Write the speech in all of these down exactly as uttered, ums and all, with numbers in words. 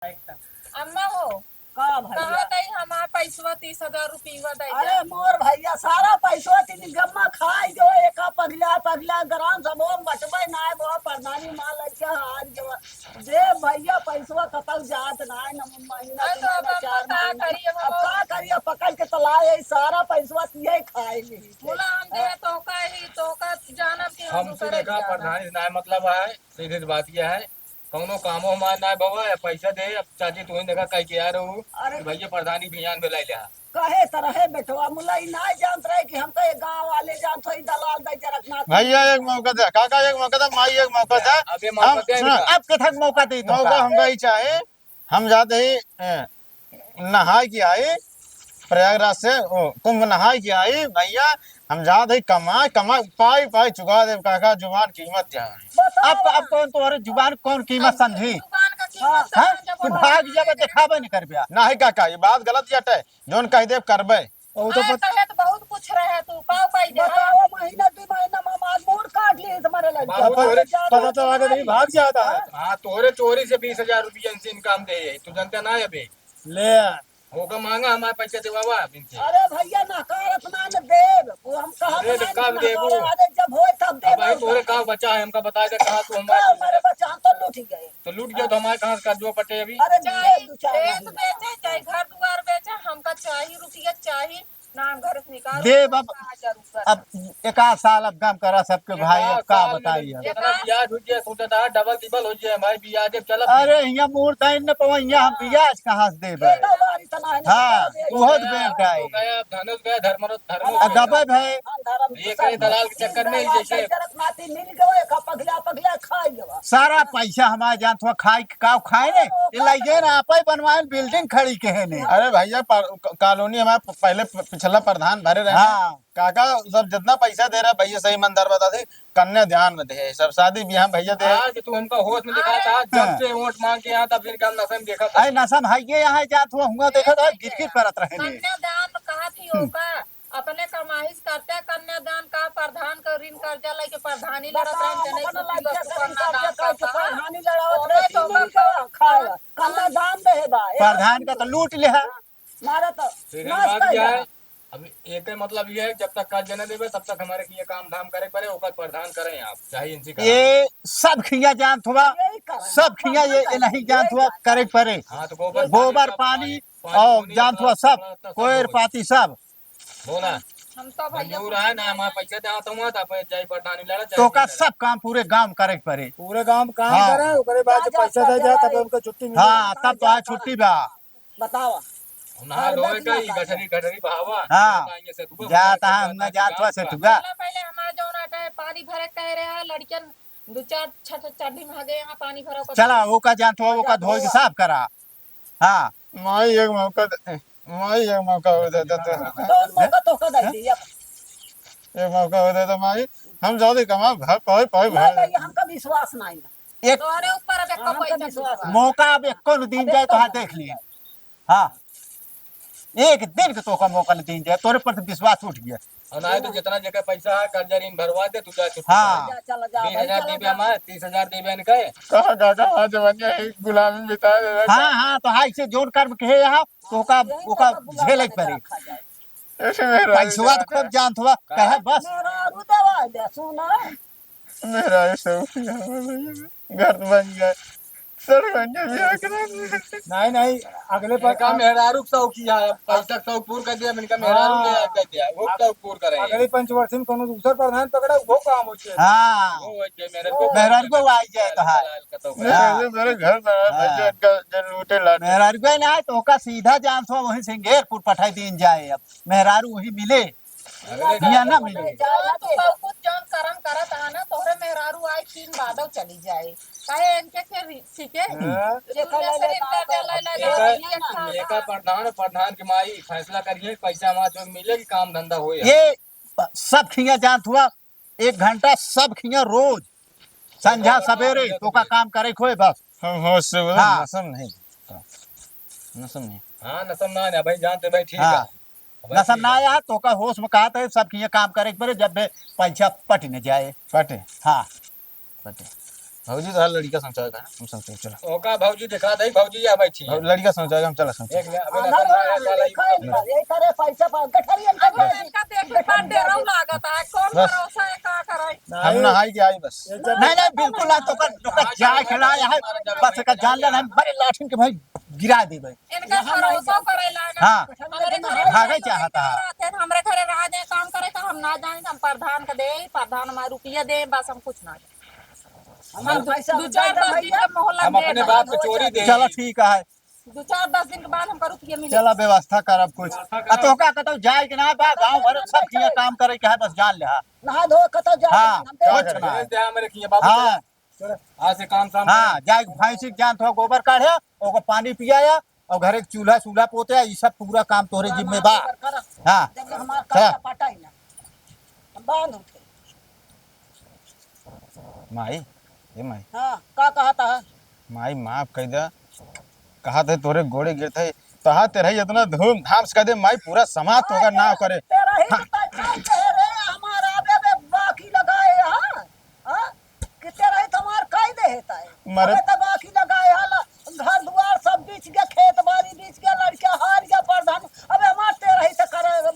अम्मा हो, का भैया? कहा तई हमार पैसवा तीस हजार रुपया दे दे। अरे मोर भैया, सारा पैसवा तीन गम्मा खाई जो एका पगला पगला ग्राम सभा में बटबे ना है, वो प्रधानी माँ लइका हार जो। दे भैया, पैसवा कतौ जात ना है, न महीना अरे दू तो महीना, अब चार का महीना। करिए अब बाबा? का करिए, पकड़ के तो लाए, सारा पैसवा तिहे खाए ली। बोला हम दे तो का ही, तो का जानब कि हम हमसे दूसरे देखा क्या प्रधानी से ना है मतलब है, सीधी सी बात यह है। कौनो कामो हमार ना बाबा, या पैसा दे, अब चाची तू ही देखा कह के आ रहू अरे। कि भैया प्रधानी भियान में ले लिया। कहे त रहे बेटवा, मुला ई ना जानत रहे कि हम तो ये गाँव वाले जानत हो, ई दलाल दे जरकनाथ। भैया एक मौका दे, काका एक मौका दे, माई एक मौका दे। अब ये मौका हम, दे सुनो, इनका। अब कथक मौका दे, मौका। मौका हमका ही चाहे। हम जाते ही, ए, नहाए के आई, प्रयागराज से, ओ, कुंभ नहाए के आई, भैया, हम जात हई कमाए, कमाए, पाई, पाई चुका देब, काका, जुबान कीमत जान। बताओ अब, अब ना। कौन तोहरे जुबान कौन कीमत अब समझी? जुबान का कीमत हाँ? समझ जब तू उठा भाग रहा जाबे, है। देखाबे नहीं करबे। नहीं काका, ये बात गलत जटे, जौन कह देब करबे। ओ तो हाँ, पत- कहे तो बहुत कुछ रहे, तू का उपाय दे? बताओ, महीना, दू महीना में हमार मूड़ काट लिए तुम्हारे लड़के। बहुत पता, तोहरे पता चला के नहीं भाग जाता है। हाँ, तोहरे चोरी से बीस हजार रुपया इनसे इनकाम दे, तू जानता ना है अबे। ले। होगा मांगा हमारे पैसे देवावा अब इनसे। अरे भैया, नकारत ना न देब, वो हम कहत अरे, ना तो कब न देबू? नकारत, अरे, जब होए तब अब देबे भाई, तोहरे उनका। का बचा है, हमका बता दे, कहाँ तू हमारे का पैसे हमारे बचा, हम तो लूट ही गए। तो लूट गया तो हमारे कहाँ से कर्जवा पटे अभी? अरे, चाहे दे दू चार देश महीना। बेचे, चाहे घर दुआर बेचे, हमका चाही रुपया, चाही, ना हम घर से निकाल देब अब, हजार ऊपर। अब एक आध साल अब गम करा सबके एक भाई, आध अब का साल में बताई अब। जितना ब्याज हो गया, सोचा था डबल टिबल हो गया भाई, ब्याज अब चलत अरे, नहीं। हियाँ मूड़ दाइन न पवा, हियाँ हम हाँ। ब्याज कहाँ से देबे? ये तो बारी तमाम है, हाँ, बताओ, वो तो देख। बैंक आए। तो गया, धनुष गया, धर्म, धर्म आ, गया। गबे भाई। हाँ, धर्म ये तो कहीं सब दलाल के चक्कर में ही जैसे जरत नाती मिल गए, का पगला, पगला खाई गवा। सारा पैसा हमारे जान थोड़ा खाई, का खाए ने? ये लइके ना आपे बनवाए building खड़ी के है ने। अरे भैया, पर-, क-, कॉलोनी हमारे प-, पहले प-, पिछला प्रधान भरे रहे। हाँ। काका, सब जितना पैसा दे रहा है, भैया सही ईमानदार बता दे, कन्यादान में दे, सब शादी ब्याह में भैया दे। आज तू हमका होश में देखा था, जब हाँ। से वोट मांग के यहाँ, तब से इनका हम नशे में देखा था। अरे नशा में है, ये यहाँ जात हुआ, हुआ देखा था, गिर गिर परत रहे ने। कन्यादान में कहा थी हम्म। होगा, अपने कमाई से करते कन्यादान का, प्रधान का ऋण कर्जा लेके प्रधानी लड़त बताओ, रहे, जने अपना कुछ लड़का वस्तु का ऋण कन्यादान कर्जा करके करता है। प्रधानी लड़ावत ओमे रहे, तो तीन दिन का का खाए, कन्यादान दे बा, एक प्रधान का तो लूट ले है। मारा तो फिर नाश बात कर यह है, दिया। अब एक मतलब यह है, जब तक कर्ज न देवे, तब तक हमारे के ये काम धाम करे पड़े, ओकर प्रधान करें आप, चाहे इनसे करें। ये सब खिया जानत हुआ, यही कारण सब है, खिया ये, ये नहीं जानत हुआ, यही कारण। करे पड़े। हाँ, तो गोबर गोबर पानी, पानी, पानी और पूरी जानत हुआ सब, सब, सब, सब कोयर हो गया। पाती सब। बोला। हम तो भैया मंजूर कुछ है ना, नहीं हमारे है। पैसा देवत हुआ, तो आप जाई प्रधानी लड़ा, चाहे तो का नहीं लड़ा। सब काम पूरे गांव में करे पड़े। पूरे गांव में काम हाँ। करे, ओकरे बाद जा, जब जा, पैसा दे जा, जाए, तब उनका छुट्टी मिले। हाँ, तब तो आज छुट्टी बा। बतावा। नहा धोए का ही गठरी, गठरी बहावा। हाँ। जाता है, हम ना जात हुआ से ठुआ। पहले, पहले हमारा जौन आटा है, पानी भरे कह रहे हैं, लड़कियन दो चार छ-, छ-, चड्ढी में हगे यहाँ पानी भरा होकर चला, वो का जानत हुआ, वो का धोए के साफ करा। हाँ। माई एक मौका दे, माई एक मौका हो जाता तो। कौन मौका तो का दे दिया? एक मौका हो जाता माई, हम ज्यादा कमा, घर पाए, पाए, नहीं, घर। नहीं, हमका विश्वास नहीं है। एक तोहरे ऊपर अब एको हाँ, हमका पैसा विश्वास नहीं। मौका अब एको न दीन जाए तो हाँ, देख लिए। हाँ, एक दिन के तोका मौका न दीन जाए, तोरे पर तो विश्वास उठ गया। और ना तो जितना जगह पैसा है, कर्जा ऋण भरवा दे, तू जा छुट्टी हाँ। कर। जा, चला जा, बीस हजार भाई, चला देबे जा। हमारे, तीस हजार देबे इनके। कहाँ दादा, हाँ, जवानिया एक गुलामी बिता दे। हाँ, हाँ, तो हाय से जोन कर्म के है यहाँ, तो ओका, यही ओका तो बुला झेले के पड़े। रखा जाए। ऐसे मेहरारू पैसवा तो खूब जानत हुआ, कहे बस। मेहरारू दवा दे, सुना। मेहरारू सब घर बन गए, सर बन गए, बियाह करा दिए। नहीं, नहीं, अगले पर इनका मेहरारू के शौक किया है, अब पैसा के शौक पूर कर दिया, इनका मेहरारू ले आ कर दिया, वो शौक पूर करे। अगले पंचवर्षी में कोनो दूसर प्रधान पकड़ा, वो काम हो जाए। हाँ। वो हो जाए, मेहरारू को मेहरारू को आई जाए तो है। मेरे घर में हाँ। जो इनका जो लूटे लाटे। मेहरारू को ना है, तो ओका सीधा जान सो वहीं सिंगेरपुर पठाई दीन जाए, अब मेहरारू वहीं मिले। अगले हियाँ ना मिले। हाँ, तो सब कुछ जौन करम करत हा ना, तोहरे मेहरारू आए, तीन बादव चली जाए। काहे इनके के री-, ठीक है? हाँ। ये दुनिया से इनका दे ला, ला, ला, एका, ये खा, एका खा। प्रधान, प्रधान के माई फैसला करिए, पैसा वहाँ जो मिले कि काम धंधा होए। ये प-, सब खिया जानत हुआ, एक घंटा सब खिया रोज, संझा सवेरे, तो का काम करे खोए बस। हम होश से बोले, हाँ। नसम नहीं। नसम नहीं। हाँ, नसम ना आया भाई, जानते भाई, ठीक हाँ। है। नसम ना आया, तो का होश में कहा था, सब किए काम करे के पड़े, जब बे पैसा पट न जाए। पटे। हाँ। पटे। भौजी तो हर लड़का समझाएगा, हम समझाएगा, चलो। ओका भौजी दिखा दे, भौजी या बैठी है। अब लड़का समझाएगा, हम चला समझाएगा। देख ले, अबे आधा लड़का वाला, वाला ही लड़का है, ये करे पैसा पा, गठरी इनका अब दे। इनका देख के बस। बाटे रहू लागत है, कौन बस। भरोसा है, का करे? हम नहीं। नहाई के आई बस। नहीं, नहीं, बिल्कुल ना, तो कर, तो कर जाए खड़ा है, बस का जान लेना, हम बड़े लाठिन के भाई गिरा दे भाई। इनका यहाँ भरोसा नहीं करे लागत। हाँ। हमरे घरे भागे चाहता है। रहते हैं, हमरे घरे रह जाए, काम करे तो हम ना जाए, हम प्रधान के दे, प्रधान हमारे रुपया दे, बस हम कुछ ना जाए। हम पैसा दो चार दे दस दिन भैया। के मोहलत हम दे अपने दे। बाप के चोरी दे। चलो ठीक है। दो चार दस दिन के बाद हमका रुपया मिले। चला व्यवस्था करब कुछ। व्यवस्था आ करब। तोहका कतौ जाए के ना बा, गाँव भर सब किया काम करे के है, बस जान ले, हाँ। नहा धो कतौ जाए के हाँ, ना, हम दे कुछ देब। ना। भेज दे, हम रखिए बाबू। हाँ। चलो, आज से काम शाम हाँ, करो। जाए के भैंसी के जान थोड़ा गोबर काढ़े, ओको पानी पियाया, और घरे के चूल्हा सूल्हा पोते, ई सब पूरा काम तोहरे जिम्मे बा। गोबर कर। हाँ। जब हमार चला। काम पटाई ना, हम बांध उठे। माई, ए माई। हाँ, का कहत है? माई, माफ कर दे। कहत है तोरे गोड़े गिरत है, तहा तेरही इतना धूमधाम से कह दे, माई, पूरा समाज तो अगर ना करे। तेरही हाँ। तो कह दे रे, हमारा अबे, अबे बाकी लगाए, हाँ? हाँ? कि तेरही तो हमार कह दे है ताई। मरे अबे तो बाकी लगाए, हाला, घर दुआर सब बेच गया, खेत बाड़ी बेच गया, लड़का हार गया, प्रधान, अबे हमार तेरही तो करे,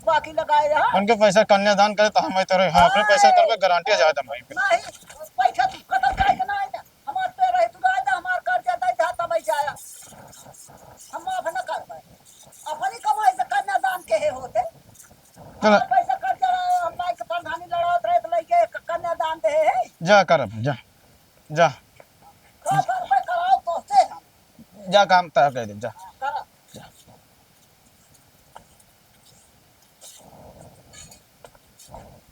बाकी लगाए, हाँ? उनके पैसा कन्यादान करे तो हम तोरे, हाँ, अपने पैसा करबे, गारंटी जाए तो माई। नहीं, पैसा तू कतौ जाए के ना है ना। हमार पे रही, तू रह जा, हमार कर्जा दे दे, तब जाया। हम माफ न करबे। अपनी कमाई से कन्यादान के हे होते। चलो। हमार पैसा कर्जा रहा, हम माई के प्रधानी लड़ावत रहे, तो लइके क-, कन्यादान दे हे। जा करब, जा। जा। का करबे, कराओ तोहसे हम। जा, काम तय कर दे, जा।